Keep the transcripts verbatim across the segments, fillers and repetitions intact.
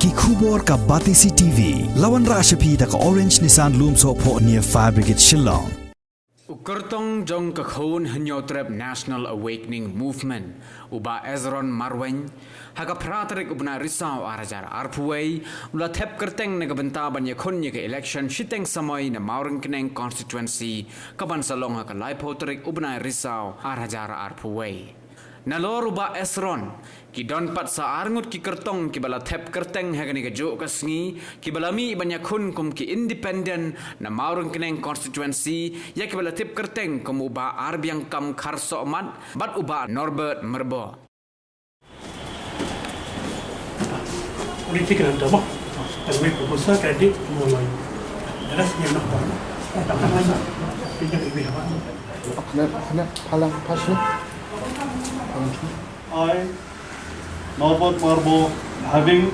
Ki khubor ka Batesi T V, la wanrah sha phi da ka Orange Nissan Lumsohphoh near Fire Brigade Shillong. U kyrtong jong ka khun Hynñiewtrep National Awakening Movement, u Bah Ezron Marwein, ha ka phra tarik u bnai Risaw ar hajar arphew wei, u la thep kyrteng na ka bynta ban ïakhun ïa ka election shiteng samoi na Mawryngkneng constituency, ka ban sa long ha ka laiphew tarik u bnai Risaw ar hajar arphew wei. Nalor u Bah Ezron, ki don pat sa ar ngut ki kyrtong kiba la thep kyrteng ha kane kajuh ka sngi, kiba la mih ban ïakhun kum ki independent na Mawryngkneng constituency, ïa kiba la thep kyrteng kum u Bah Arbiangkam Kharsohmat, bad u Bah Norbert Myrboh. Politik nanti apa? Kami proposal kredit mulai. Jelas dia nak apa? Tak apa masa. Tidak lebih apa? Khana, khana, phalang, phashna. Phalang. I, Norbert Myrboh, having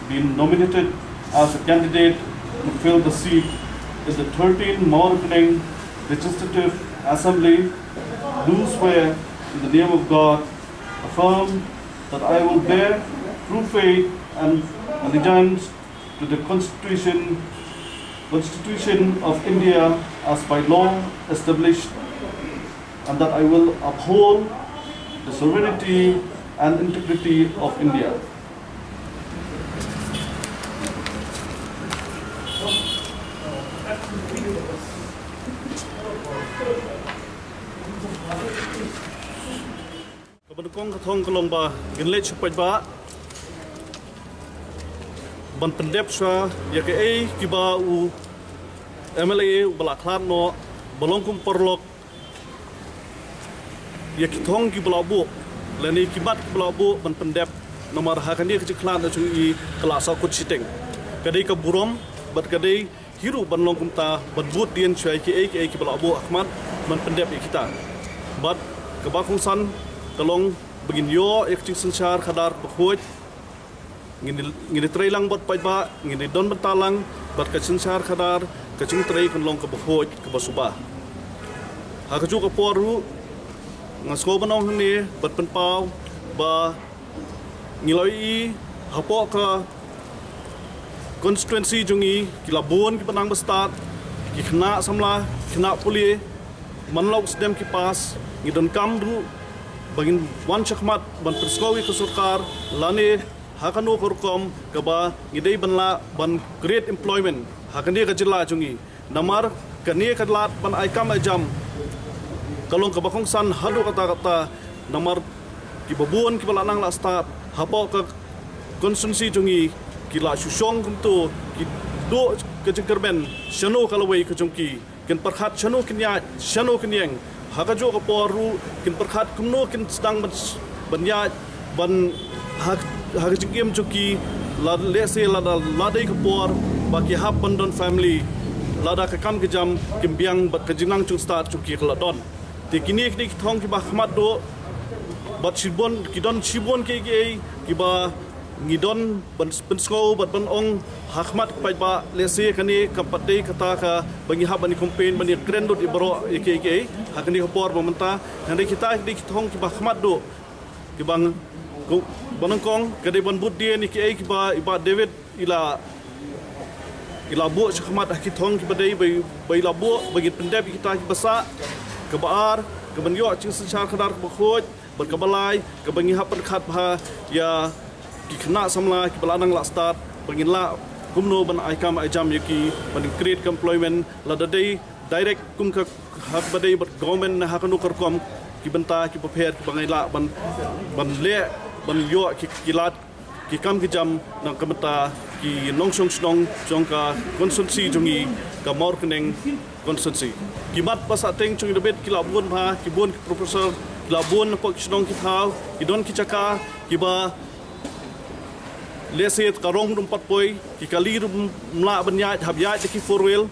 been nominated as a candidate to fill the seat in the thirteenth Mawryngkneng Legislative Assembly, do swear in the name of God, affirm that I will bear true faith and allegiance to the Constitution, Constitution of India as by law established, and that I will uphold the sovereignty and integrity of India. Kaba nyngkong ka thong ka long ba ngin leit sha paidbah ban pyndep shuwa ïa kaei kiba u M L A uba la khlad noh ba long kum paralok ïa ki thong kiba la buh lane ki mat kiba la buh ban pyndep, namar ha kane ka jingkhlad na jong i ka la sahkut shiteng. Ka dei ka burom bad ka dei hi ruh ban long kumta ban bud dien shuwa ïa kiei kiei kiba la buh ha khmat ban pyndep ïa kita. Bad kaba kongsan ka long ba ngin ïoh ïa ka jingsynshar khadar kaba khuid. Ngin, ngin trei lang bad paidbah, ngin don bynta lang bad ka jingsynshar khadar, ka jingtrei kan long kaba khuid kaba suba. Ha kajuh ka por ruh nga sngew ban ong hangne bad pynpaw ba ngi la ïohi hapoh ka constituency jong ngi ki la bun kiba nang ba stad, ki khynnah samla, ki khynnah pule, man la u snem ki pass, ngi donkam ruh ba ngin wan sha khmat ban pynsngew ïa ka sorkar lane ha kano ka rukom kaba ngi dei ban lah ban create employment ha kane ka jylla jong ngi. Namar kane ka lad ban ai kam ai jam ka long kaba kongsan haduh katta katta, namar kiba bun kiba la nang la stad hapoh ka constituency jong ngi ki la shu shong kumto, ki duh ka jingkyrmen shano ka lawei ka jong ki, kin pyrkhat shano kin ïaid, shano kin ïeng. Ha kajuh ka por ruh kin pyrkhat kumno kin sdang ban, ban ïaid ban ha, ha ka jingim jong ki, la lehse lada la dei ka por ba ki hap ban don family, lada ka kam ka jam kim biang bad ka jingnang jingstad jong ki ka la don. Te kine kine ki thong kiba khmat duh bad shibun, ki don shibun kiei kiei kiba ngi don ban pynsngew bad ban ong ha khmat paidbah, lehse kane kam pat dei kata kaba ngi hap ban ïa campaign ban ïa kren lut ïa baroh ïa kiei kiei ha kane ka por ba mynta. Hynrei kita ki dei ki thong kiba khmat duh kiba ng-, ko-, ba nyngkong ka dei ban bud dien ïa kiei kiba i Bah David i la, i la buh sha khmat ha ki thong kiba dei ba i, ba i la buh ba ngin pyndep ïa kita kiba sah. Kaba ar ka ban ïoh jingsynshar khadar kaba khuid. Bad kaba lai kaba ngi hap pyrkhat bha ïa ki khynnah samla kiba la nang la stad ba ngin lah kumno ban ai kam ai jam ïa ki ban create employment, lada dei direct kum ka ha kaba dei bad government ne ha kano ka rukom, ki bynta kiba pher kiba ngi lah ban, ban leh ban ïoh ki, ki lad ki kam ki jam na ka bynta ki nongshong shnong jong ka constituency jong ngi, ka Mawryngkneng constituency. Ki mat ba sah teng jong ngi da bit ki la bun bha, ki bun ki proposal, ki la bun napoh ki shnong ki thaw, ki don ki jaka kiba lehse ka rong ruh ym pat poi, ki kali ruh ym lah ban ïaid, hap ïaid da ki four wheel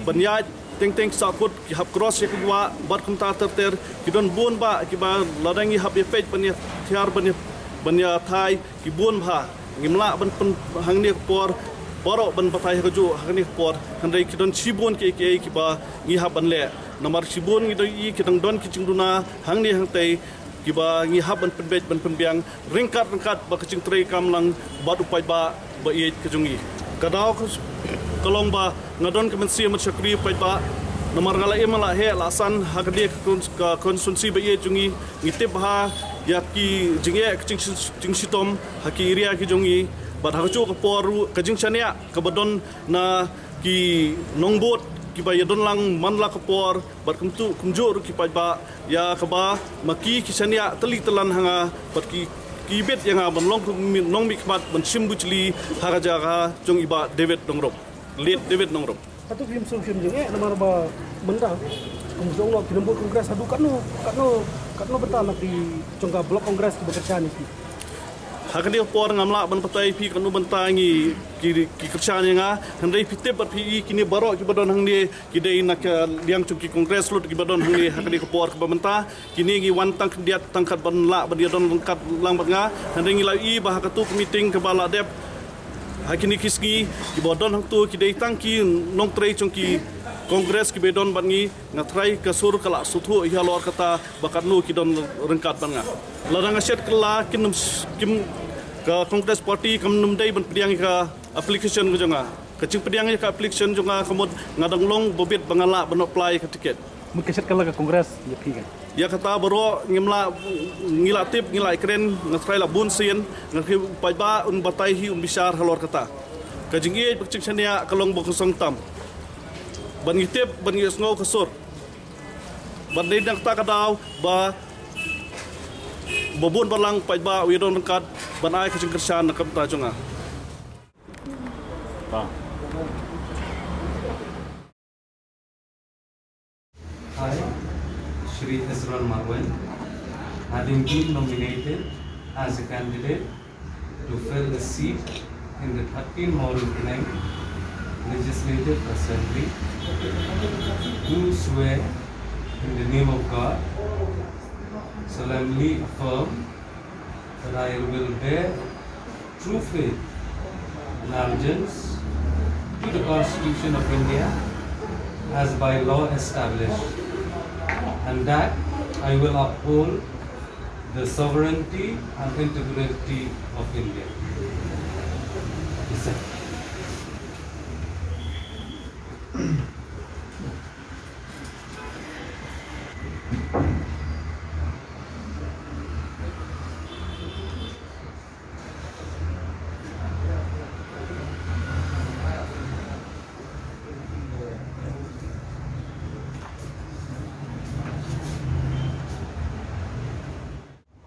ban ïaid. Teng teng ki sahkut, ki hap cross ïa ka wah bad kumta ter ter. Ki don bun bah kiba lada ngi hap ïa peit ban ïa thiar ban ïa, ban ïa thai, ki bun bha. Ngim lah ban pyn hangne ka por baroh ban batai ha kajuh hangne ka por. Hynrei ki don shibun kiei kiei kiba ngi hap ban leh. Namar shibun ngi don i ki dang don ki jingduna hangne hangtei. kiba ngi hap ban pynbeit ban pynbiang ryngkat ryngkat bad ka jingtrei kam lang bad u paidbah ba ïeit ka jong ngi. Ka daw ka, ka long ba nga don ka mynsiem ban shakri u paidbah, namar nga la im la heh la san ha ka dei ka kon-, ka constituency ba ïeit jong ngi. Ngi tip ha ïa ki jingeh ka jing-, jingshitom ha ki area ki jong ngi. Bad ha ka juh ka por ruh ka jingshaniah kaba don na ki nongbud kiba ïa don lang man la ka por, bad kumtu kumjuh ruh ki paidbah ïa kaba ma ki ki shaniah tylli tylan ha nga, bad ki, ki bit ïa nga ban long kum nongmihkhmat ban shim bujli ha ka jaka jong i Bah David Nongrum, late David Nongrum. Hato phim sngewsih jingeh namar ba mynta kum jong lo ki nongbud Congress haduh katno, katno, katno bynta na ki jong ka Block Congress kiba kyrshan ïa ki? Ha kane ka por ngam lah ban batai phi katno bynta ngi ki, ki kyrshan ïa nga. Hynrei phi tip bad phi i kine baroh kiba don hangne ki dei na ka liang jong ki Congress lut kiba don hangne ha kane ka por kaba mynta. Kine ngi wan tang khyndiat tang kat ban lah ban ïa don ryngkat lang bad nga. Hynrei ngi la i ba ha katu ka meeting kaba la dep ha kine ki sngi kiba don hangtu ki dei tang ki nongtrei jong ki Congress kiba don bad ngi. Nga tharai ka sur ka la sngewthuh ïa halor kata ba katno ki don ryngkat bad nga. Lada nga shet kylla kin nym s-, kim, ka Congress Party kam nym dei ban pdiang ïa ka application ka jong nga. Ka jingpdiang ïa ka application jong nga ka mut nga dang long ba bit ba nga lah ban apply ka ticket. Mut ka shet kylla ka Congress ïa phi ka? Ïa kata baroh ngim lah, ngi la tip, ngi la kren, nga tharai la bun sien, nga tip u paidbah un batai hi, un bishar halor kata. Ka jingïeit bad ka jingshaniah ka long ba kongsan tam. Bad ngi tip, bad ngi sngew ka sur. Bad dei na kata ka daw ba, ba bun balang paidbah u ïa don ryngkat ban ai ka jingkyrshan na ka bynta jong nga. I, Shri Ezra Marweiñ, having been nominated as a candidate to fill the seat in the thirteenth Mawryngkneng Legislative Assembly, do swear in the name of God, solemnly affirm that I will bear true faith and allegiance to the Constitution of India as by law established, and that I will uphold the sovereignty and integrity of India.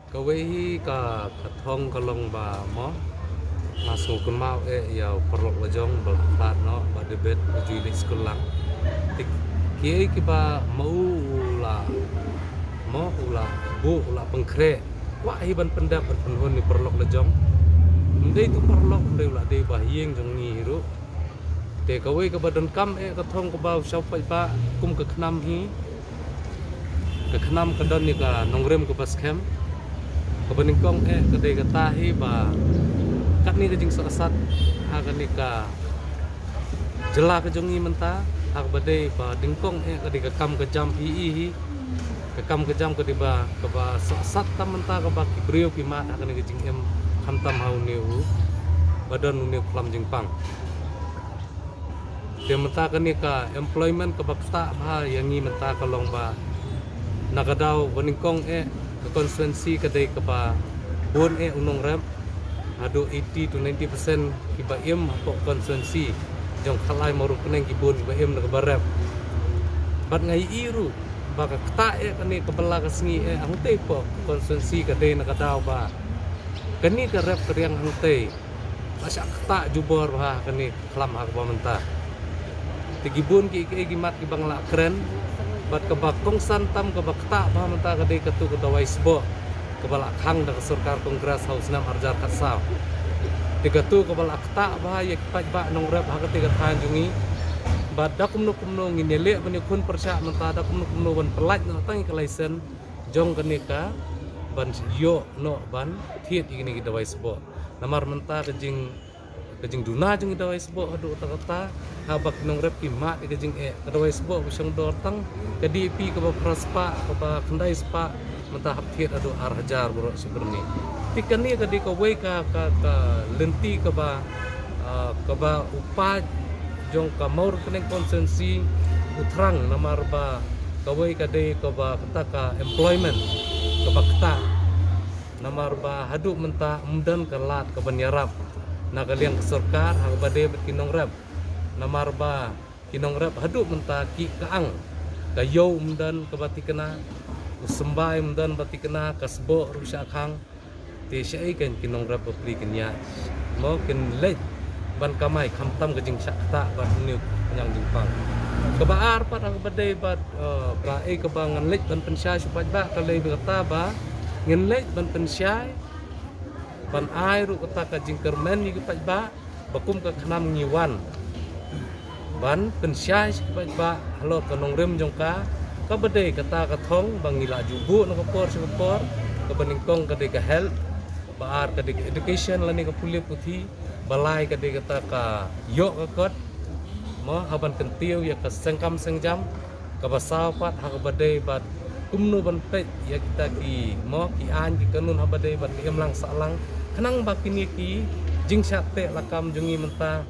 Kawei hi ka, ka thong ka long ba mo, nga sngewkynmaw eh ïa u paralok la jong ba la khlad noh, Bah David, ba ju leit skul lang. Te kiei kiba ma u u la mo, u la buh, u la pynkhreh. Kwah hi ban pyndep ban pynhun ïa u paralok la jong. Ym dei tu paralok, ym dei u la dei ba ha ïing jong ngi hi ruh. Te kawei kaba donkam eh ka thong kaba u sha u paidbah kum ka khnam hi. Ka khnam ka don ïa ka nongrim kaba skhem. Kaba nyngkong eh ka dei kata hi ba katne ka jingsohsat ha kane ka jylla ka jong ngi mynta, ha kaba dei ba nyngkong eh ka dei ka kam ka jam phi i hi. Ka kam ka jam ka dei ba kaba sohsat tam mynta kaba ki briew ki mad ha kane ka jingim, khamtam ha une u ba don une u khlam jingpang. Te mynta kane ka employment kaba ktah bha ïa ngi mynta ka long ba na ka daw ba nyngkong eh ka constituency ka dei kaba bun eh u nongrep, haduh eighty to ninety percent kiba im hapoh constituency jong Khalai Mawryngkneng ki bun kiba im na kaba rep. Bad nga ïohi ruh ba ka ktah eh kane ka bylla ka sngi eh hangtei hapoh constituency ka dei na ka daw ba kane ka rep ka riang hangtei la shah ktah jubor bha kane. Khlem ha kaba mynta. Te ki bun kiei kiei ki mat kiba nga la kren bad kaba kongsan tam kaba ktah bha mynta ka dei katu ka dawai sboh kaba la khang da ka sorkar Congress ha u snem arhajar khatsaw. Te katu kaba la ktah bha ïa ki paidbah nongrep ha kata ka thaiñ jong ngi. Bad da kumno kumno ngin ïaleh ban ïakhun pyrshah mynta, da kumno kumno ban pyllait noh tang ïa ka license jong kane ka ban ïoh noh ban thied ïa kine ki dawai sboh. Namar mynta ka jing ka jingduna jong ki dawai sboh haduh katta katta, haba ki nongrep ki mad ïa ka jingeh. Ka dawai sboh ba shong dor tang ka D A P kaba phra spah, kaba khyndai spah, Mynta hap thied haduh ar hajar baroh shi byrni. Te kane ka dei kawei ka, ka, ka lynti kaba, ah, kaba u paid jong ka Mawryngkneng constituency u thrang namar ba kawei ka dei kaba kata ka employment kaba ktah. Namar ba haduh mynta ym don ka lad kaban ïarap na ka liang ka sorkar ha kaba dei bad ki nongrep. Namar ba ki nongrep haduh mynta ki ka ang, ka ïew ym don kaba thikna, u symbai ym don ba thikna, ka sboh ruh shah khang. Te shaei kein ki nongrep bapli kin ïaid, mo, kin leit ban kamai khamtam ka jingshah ktah bad une u khñiang jingpang. Kaba ar pat ha kaba dei bad, eh, kaei kaba ngan leit ban pynshai sha u paidbah ka dei ba kata ba ngin leit ban pynshai ban ai ruh kata ka jingkyrmen ïa ki paidbah ba kum ka KHNAM ngi wan ban pynshai sha ki paidbah halor ka nongrim jong ka, kaba dei kata ka thong ba ngi la ju buh na ka por sha ka por. Kaba nyngkong ka dei ka health, ba ar ka dei ka education lane ka pule puthi, ba lai ka dei kata ka ïoh ka kot, mo, ha ban kyntiew ïa ka seng kam seng jam. Kaba saw pat ha kaba dei bad kumno ban peit ïa kita ki, mo, ki aiñ ki kanun ha ba dei bad ki imlang sahlang, khnang ba kine ki jingshah teh lakam jong ngi mynta,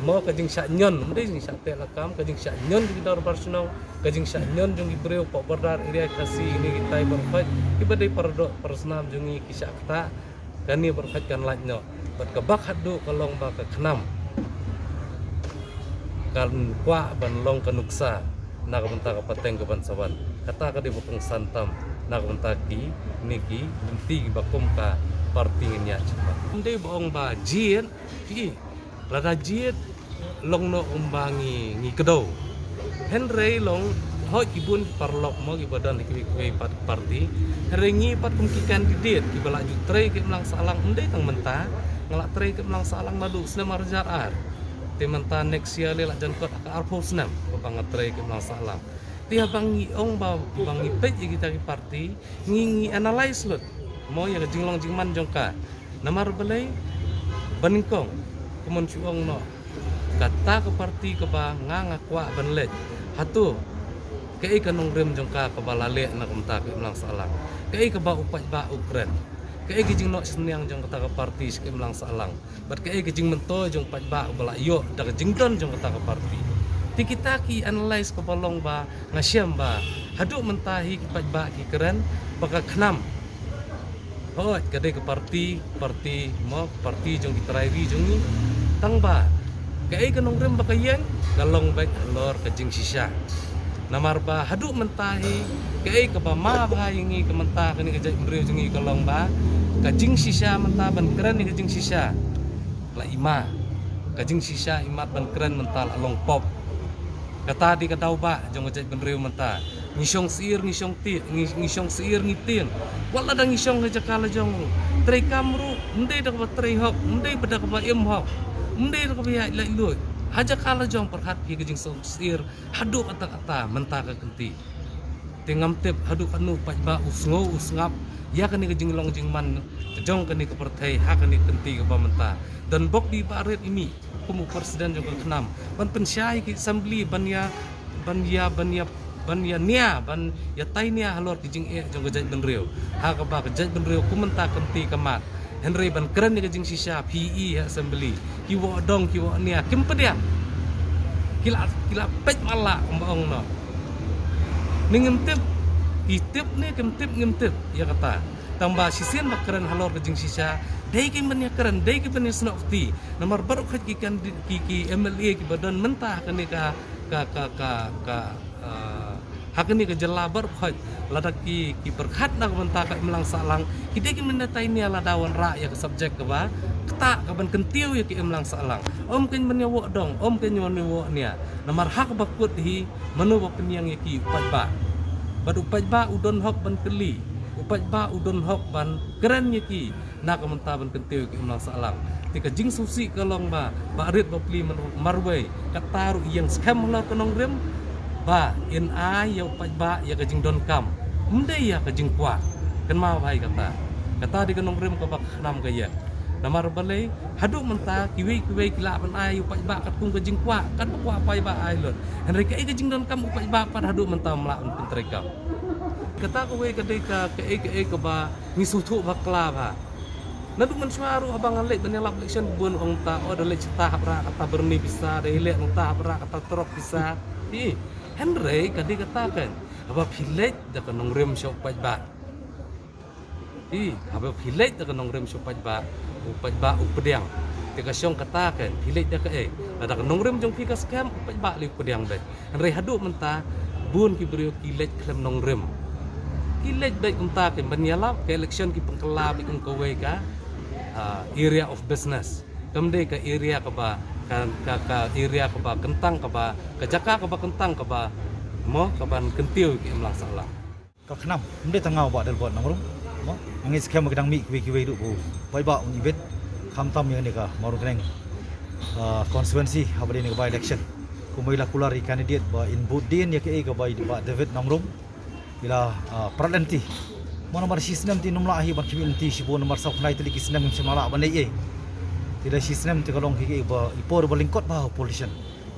mo, ka jingshah ñion, ym dei jingshah teh lakam, ka jingshah ñion jong ki dorbar shnong, ka jingshah ñion jong ki briew poh border area Khasi, kine kitai baroh khoit kiba dei paradoh parasnam jong ngi ki shah ktah. Kane baroh khoit kan lait noh. Bad kaba khatduh ka long ba ka KHNAM kan kwah ban long ka nuksa na ka bynta ka pateng kaban sa wan. Kata ka dei ba kongsan tam na ka bynta kine ki lynti kiba kum ka party ngin ïaid shakhmat. Ym dei ba ong ba jied, phi, lada jied long noh kumba ngi, ngi kdew. Hynrei long, hooid ki bun ki paralok, mo, kiba don ha kiwei kiwei pat party. Hynrei ngi pat kum ki candidate kiba la ju trei ki imlang sahlang, ym dei tang mynta, nga la trei ki imlang sahlang naduh u snem ar hajar ar. Te mynta next year lei la jan kot ha ka arphew snem ba nga trei ki imlang sahlang. Te haba ngi ong ba, ba ngi peit ïa kita ki party, ngi, ngi analyse lut, mo, ïa ka jinglong jingman jong ka. Namar balei? Ba nyngkong, kumba shu ong noh, kata ka party kaba nga, nga kwah ban leit, hato kaei ka nongrim jong ka kaba la leh na ka bynta ka imlang sahlang? Kaei kaba u paidbah u kren? Kaei ka jingnoh synñiang jong kata ka party sha ka imlang sahlang? Bad kaei ka jingmyntoi jong u paidbah uba la ïoh da ka jingdon jong kata ka party? Te kita ki analyse kaba long ba nga shem ba haduh mynta hi ki paidbah ki kren ba ka KHNAM, hooid, ka dei ka party, party, mo, party jong ki trai ri jong ngi. Tang ba kaei ka nongrim ba ka ïeng, ka long beit halor ka jingshisha. Namar ba haduh mynta hi kaei kaba ma bha ïa ngi ka mynta kane ka jaitbynriew jong ngi ka long ba ka jingshisha mynta ban kren ïa ka jingshisha la i ma. Ka jingshisha imat ban kren mynta la long pop. Kata dei ka daw ba jong ka jaitbynriew mynta. Ngi shong syier, ngi shong tieng, ngi, ngi shong syier, ngi tieng. Wat lada ngi shong ha jaka la jong ruh, trei kam ruh ym dei da kaba trei hok, ym dei da kaba im hok, ym dei da kaba ïaid laitluid. Ha jaka la jong pyrkhat phi ka jingshong syier haduh katta katta mynta ka kynti. Te ngam tip haduh katno u paidbah u sngew u sngap ïa kane ka jinglong jingman jong kane ka pyrthei ha kane ka kynti kaba mynta. Don bok dei ba rit imi kum u president jong ka KHNAM ban pynshai ki assembly ban ïa, ban ïa, ban ïa, ban ïa nia, ban ïa tai nia halor ki jingeh jong ka jaitbynriew. Ha kaba ka jaitbynriew kum mynta ka kynti ka mat. Hynrei ban kren ïa ka jingshisha phi i ha assembly, ki woh dong ki woh nia kim pdiang. Ki la, ki la peit mala kumba ong noh. Ni ngim tip, ki tip ne kim tip ngim tip ïa kata. Tang ba shisien ba kren halor ka jingshisha, dei ki ban ïa kren, dei ki ban ïa snoh kti. Namar baroh khoit ki kan ki, ki M L A kiba don mynta ha kane ka, ka, ka, ka, ka, ah, ha kane ka jylla baroh khoit, lada ki, ki pyrkhat na ka bynta ka imlang sahlang, ki dei ki mynta tai nia lada wanrah ïa ka subject kaba ktah kaban kyntiew ïa ka imlang sahlang. Ym kein ban ïa woh dong, ym kein ban ïa woh nia. Namar ha kaba kut hi mano ba pynïeng ïa ki? U paidbah. Bad u paidbah u don hok ban kylli, u paidbah u don hok ban kren ïa ki na ka bynta ban kyntiew ïa ka imlang sahlang. Te ka jingsngewsih ka long ba, ba rit ba pli mar-, marwei, kata ruh ïeng skhem halor ka nongrim ba in ai ïa u paidbah ïa ka jingdonkam, ym dei ïa ka jingkwah. Kynmaw bha ïa kata. Kata dei ka nongrim kaba ka KHNAM ka ïeng. Namar balei, haduh mynta kiwei kiwei ki lah ban ai ïa u paidbah katkum ka jingkwah, katba kwah paidbah ai lut. Hynrei kaei ka jingdonkam u paidbah pat haduh mynta ym lah ban pyntreikam. Kata kawei ka dei ka, kaei kaei kaba ngi sngewthuh bakla bha. Naduh mynshuwa ruh haba nga leit ban ïalap election bun ong ta, oh, da leit shata hap rah kata byrni pisa, da leit nangta hap rah kata trok pisa. Ih, hynrei ka dei kata kan, haba phi leit da ka nongrim sha u paidbah. Ih, haba phi leit da ka nongrim sha u paidbah, u paidbah u pdiang. Te ka shong kata kan, phi leit da kaei? Lada ka nongrim jong phi ka skhem, u paidbah lei u pdiang beit. Hynrei haduh mynta bun ki briew ki leit khlem nongrim. Ki leit beit kumta, ki ban ïalap ka election ki pynkylla beit kum kawei ka, ah, area of business. Kam dei ka area kaba, ka, ka, ka area kaba kyntang kaba, ka jaka kaba kyntang kaba, mo, kaban kyntiew ki imlang sahlang. Ka KHNAM, ym dei tang nga u Bah Adelbert Nongrum, mo. Nga ngeit skhem ba ki dang mih kiwei kiwei ruh, u paidbah un ibit, khamtam ïa kane ka Mawryngkneng, ah, constituency, haba dei kane ka by election. Kumba i la kular i candidate ba in vote dien ïa kaei kaba i Bah David Nongrum i la, ah, pyrkhat lynti. Mo, namar shi snem te ngim lah hi ban khmih lynti shibun, namar saw khyndai tylli ki snem ngim shym la lah ban leh ei ei. Te da shi snem te ka long kaei kaei ba i por ba lyngkot bha u politician.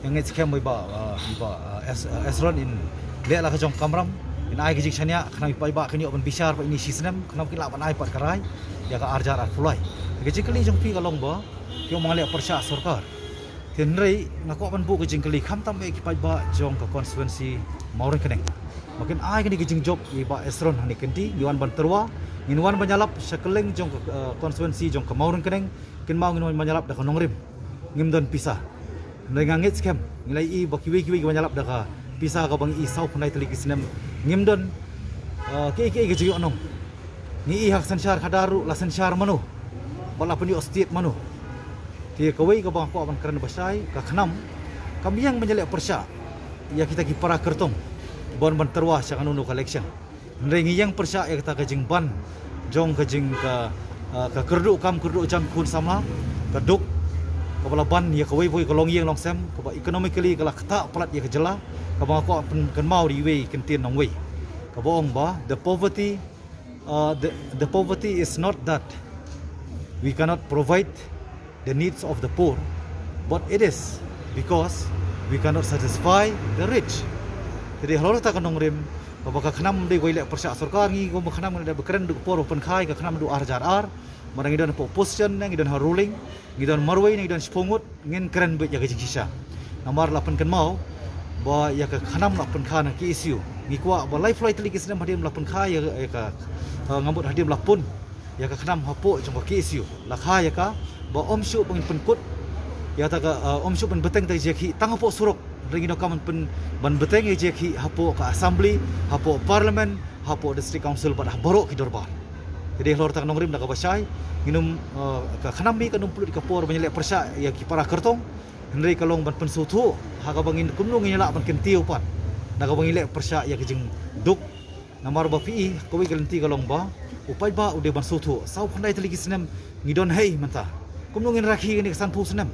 Nga ngeit skhem ba i Bah, ah, i Bah, ah, Es-, ah, Esron in leh la ka jong ka kamram, in ai ka jingshaniah, khnang i paidbah kin ïoh ban bishar pat ine i shi snem, khnang kin lah ban ai pat ka rai ïa ka ar hajar arphew lai. Ka jingkylli jong phi ka long ba, phi ong ba ngan leh pyrshah sorkar. Hynrei nga kwah ban buh ka jingkylli khamtam ïa ki paidbah jong ka constituency Mawryngkneng, ba kin ai kane ka jingjop ïa i Bah Esron hangne kynti, ngi wan ban tyrwa, ngin wan ban ïalap sha kylleng jong ka, ah, constituency jong ka Mawryngkneng, kynmaw ngin wan ban ïalap da ka nongrim. Ngim don pisa. Hynrei nga ngeit skhem, ngi la ïohi ba kiwei kiwei kiba ïalap da ka pisa kaba ngi ïohi saw khyndai tylli ki snem, ngim don, ah, kiei kiei ka jingïohnong. Ngi ïohi ha ka synshar khadar ruh la synshar mano, bad la pynïoh state mano. Te kawei kaba nga kwah ban kren bashai, ka KHNAM kam ïeng ban ïaleh pyrshah ïa kita ki para kyrtong ban, ban tyrwa sha kano kano ka election. Hynrei ngi ïeng pyrshah ïa kata ka jingban jong ka jing ka, ah, ka kyrduh kam kyrduh jam khun samla, ka duk kaba la ban ïa kawei kawei ka longïing longsem, kaba economically ka la ktah palat ïa ka jylla, kaba nga kwah pynkynmaw da iwei i kyntien nongwei, kaba ong ba the poverty, ah, the, the poverty is not that we cannot provide the needs of the poor, but it is because we cannot satisfy the rich. Te dei halor kata ka nongrim, kaba ka KHNAM dei ba i leh pyrshah sorkar, ngi kum ka KHNAM ngi la dep kren haduh ka por ba pynkha ïa ka KHNAM haduh ar hajar ar, namar ngi don hapoh opposition ne ngi don ha ruling, ngi don marwei ne ngi don shiphew ngut, ngin kren beit ïa ka jingshisha. Namar la pynkynmaw ba ïa ka KHNAM la pynkha na K S U. Ngi kwah ba laiphew lai tylli ki snem hadien la pynkha ïa, ïa ka, eh, nga mut hadien la pun ïa ka KHNAM hapoh jong ka K S U, la kha ïa ka ba ym shuh ba ngin pynkut ïa kata ka, eh, ym shuh ban bteng ïa ka jingïakhih tang hapoh surok. Hynrei ngi donkam ban pyn, ban bteng ïa ka jingïakhih hapoh ka assembly, hapoh parliament, hapoh district council bad ha baroh ki dorbar. Te dei halor kata ka nongrim da kaba shai, ngin ym, eh, ka KHNAM hi kan ym pynlut ïa ka por ban ïaleh pyrshah ïa ki para kyrtong. Hynrei ka long ban pynsngewthuh ha kaba ngin kumno ngin ïa lah ban kyntiew pat na kaba ngin leh pyrshah ïa ka jingduk. Namar ba phi i, kawei ka lynti ka long ba u paidbah u dei ban sngewthuh, saw khyndai tylli ki snem ngi don haei mynta? Kumno ngin rakhe kane ka sanphew snem?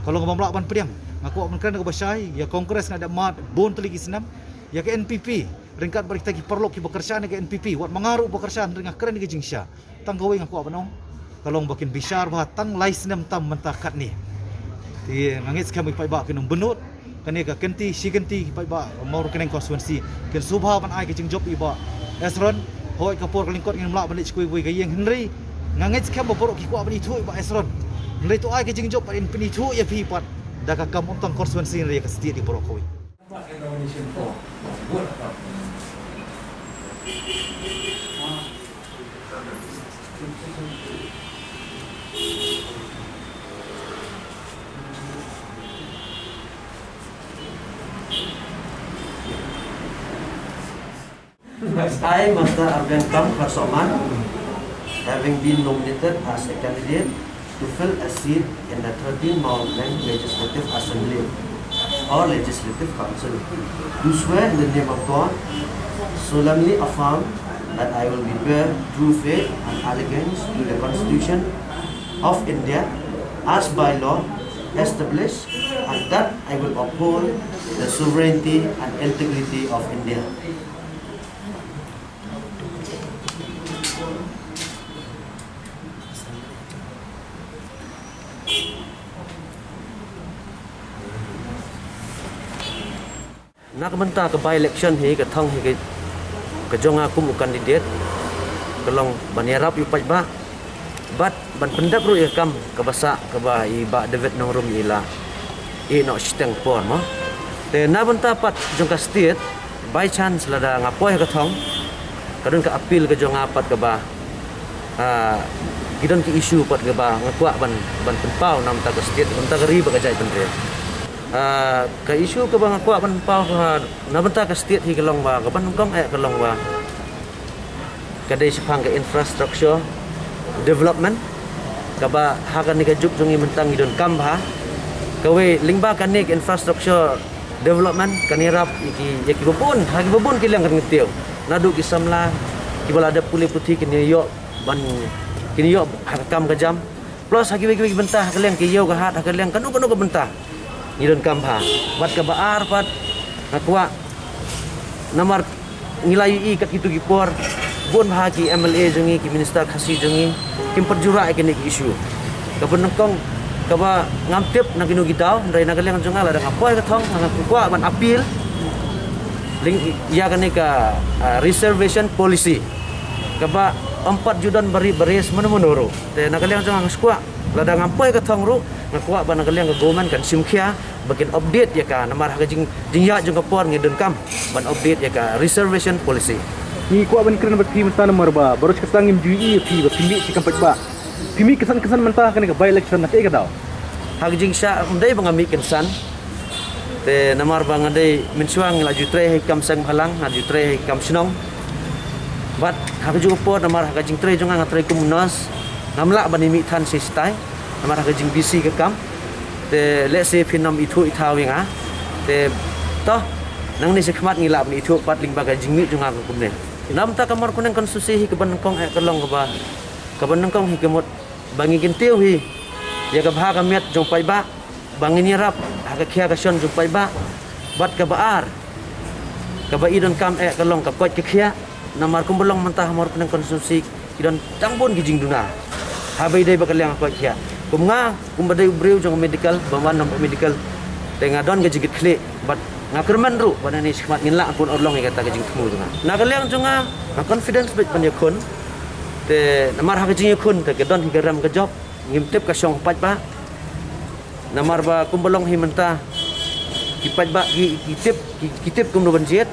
Ka long kaba ym lah ban pdiang. Nga kwah ban kren kaba shai, ïa Congress nga dep mad bun tylli ki snem, ïa ka N P P ryngkat bad kita ki paralok kiba kyrshan ïa ka N P P, wat ma nga ruh ba kyrshan, hynrei nga kren ïa ka jingshisha. Tang kawei nga kwah ban ong, ka long ba kin bishar bha tang lai snem tam mynta katne. Te nga ngeit skhem i paidbah kin ym bynnud. Kane ka kynti shi kynti i paidbah Mawryngkneng constituency kin sngewbha ban ai ka jingjop ïa i Bah Esron. Hooid ka por ka lyngkot ngin ym lah ban leit sha kawei kawei ka ïing, hynrei nga ngeit skhem ba baroh ki kwah ban ithuh ïa i Bah Esron. Hynrei to ai ka jingjop bad ngin pynithuh ïa phi pat da ka kam ym tang constituency hynrei ïa ka state ïa baroh kawei. I, Master Arveng Kam Kharsohman, having been nominated as a candidate to fill a seat in the thirteenth Mawryngkneng Legislative Assembly or Legislative Council, do swear in the name of God, solemnly affirm that I will be bear true faith and allegiance to the Constitution of India as by law established, and that I will uphold the sovereignty and integrity of India. Na ka bynta ka by-election hi ka thong hi ka Ka jong nga kum u candidate ka long ban ïarap ïa u paidbah bad ban pyndep ruh ïa ka kam kaba sah kaba i Bah David Nongrum i la ïeh noh shiteng por mo. Te na bynta pat jong ka state, by chance lada nga poi ha ka thong, ka don ka appeal ka jong nga pat kaba, ah, ki don ki issue pat kaba nga kwah ban, ban pynpaw na bynta ka state, na bynta ka ri bad ka jaitbynriew. Ah, ka issue kaba nga kwah ban pynpaw, ah, na bynta ka state hi ka long ba, kaba nyngkong eh ka long ba ka dei shaphang ka infrastructure development, kaba ha kane ka juk jong ngi mynta ngi donkam bha. Kawei lyngba kane ka infrastructure development kan ïarap ïa ki, ïa kiba bun, ha kiba bun ki liang kan kyntiew. Naduh ki samla kiba la dep pule puthi kin ïoh ban, kin ïoh ha ka kam ka jam. Plus ha kiwei kiwei ki bynta, ha ka liang ki ïew ka hat, ha ka liang kano kano ka bynta ngi donkam bha. Bad kaba ar pat nga kwah, namar ngi la ïohi kat kito ki por bun bha ki M L A jong ngi, ki minister Khasi jong ngi kim pat ju rah ïa kine ki issue. Kaba nyngkong, kaba ngam tip na kino ki daw, hynrei na ka liang jong nga lada nga poi ha ka thong nga kwah ban appeal lyngba ïa kane ka, ah, reservation policy kaba ym pat ju don ba ri ba res mano mano ruh. Te na ka liang jong nga nga sngewkwah lada ngam poi ha ka thong ruh, nga kwah ba na ka liang ka government kan shim khia ba kin update ïa ka, namar ha ka jing, jingïaid jong ka por ngi donkam ban update ïa ka reservation policy. Ngi kwah ban kren bad phi mynta namar ba baroh shi katta ngim ju ïohi ïa phi ba phi mih sha kam paidbah. Phi mih kynsan kynsan mynta ha kane ka by election, na kaei ka daw? Ha ka jingshah ym dei ba nga mih kynsan. Te namar ba nga dei mynshuwa ngi la ju trei ha ki kam seng bhalang, nga ju trei ha ki kam shnong. Bad ha kajuh ka por namar ha ka jingtrei jong nga, nga trei kum u nurse, ngam lah ban ïa mih than shisha namar ha ka jingbusy ka kam. Te lehse phin ym ithuh ithaw ïa nga. Te to, nangne shakhmat ngi lah ban ithuh pat lyngba ka jingmih jong nga kumne. Na bynta ka Mawryngkneng constituency hi kaba nyngkong eh ka long kaba, kaba nyngkong hi ka mut ba ngi kyntiew hi ïa ka bha ka miat jong paidbah, ba ngin ïarap ha ka khia ka shon jong paidbah. Bad kaba ar, kaba i donkam eh ka long ka koit ka khiah. Namar kumba long mynta ha Mawryngkneng constituency ki don tang bun ki jingduna haba ïadei bad ka liang ka koit khiah. Kum nga, kumba dei u briew jong medical, ba wan na medical, te nga don ka jingkitkhlieh bad nga kyrmen ruh ba nangne shakhmat ngin lah ban pynurlong ïa kata ka jingthmu jong nga. Na ka liang jong nga, nga confidence bad ban ïakhun. Te namar ha ka jingïakhun te ka don hi ka rem ka jop, ngim tip ka shong paidbah. Namar ba kumba long hi mynta, ki paidbah ki, ki tip, ki, ki tip kumno ban jied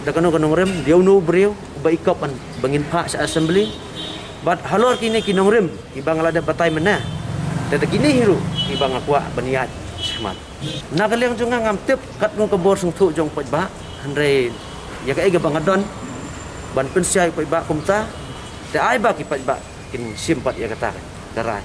da kano ka nongrim, dei uno u briew ba i kop ban, ba ngin phah sha assembly. Bad halor kine ki nongrim kiba nga la dep batai mynne, te da kine hi ruh kiba nga kwah ban ïaid shakhmat. Na ka liang jong nga ngam tip katno ka bor sngewthuh jong paidbah, hynrei ïa kaei kaba nga don ban pynshai paidbah kumta, te ai ba ki paidbah kin shim pat ïa kata ka rai.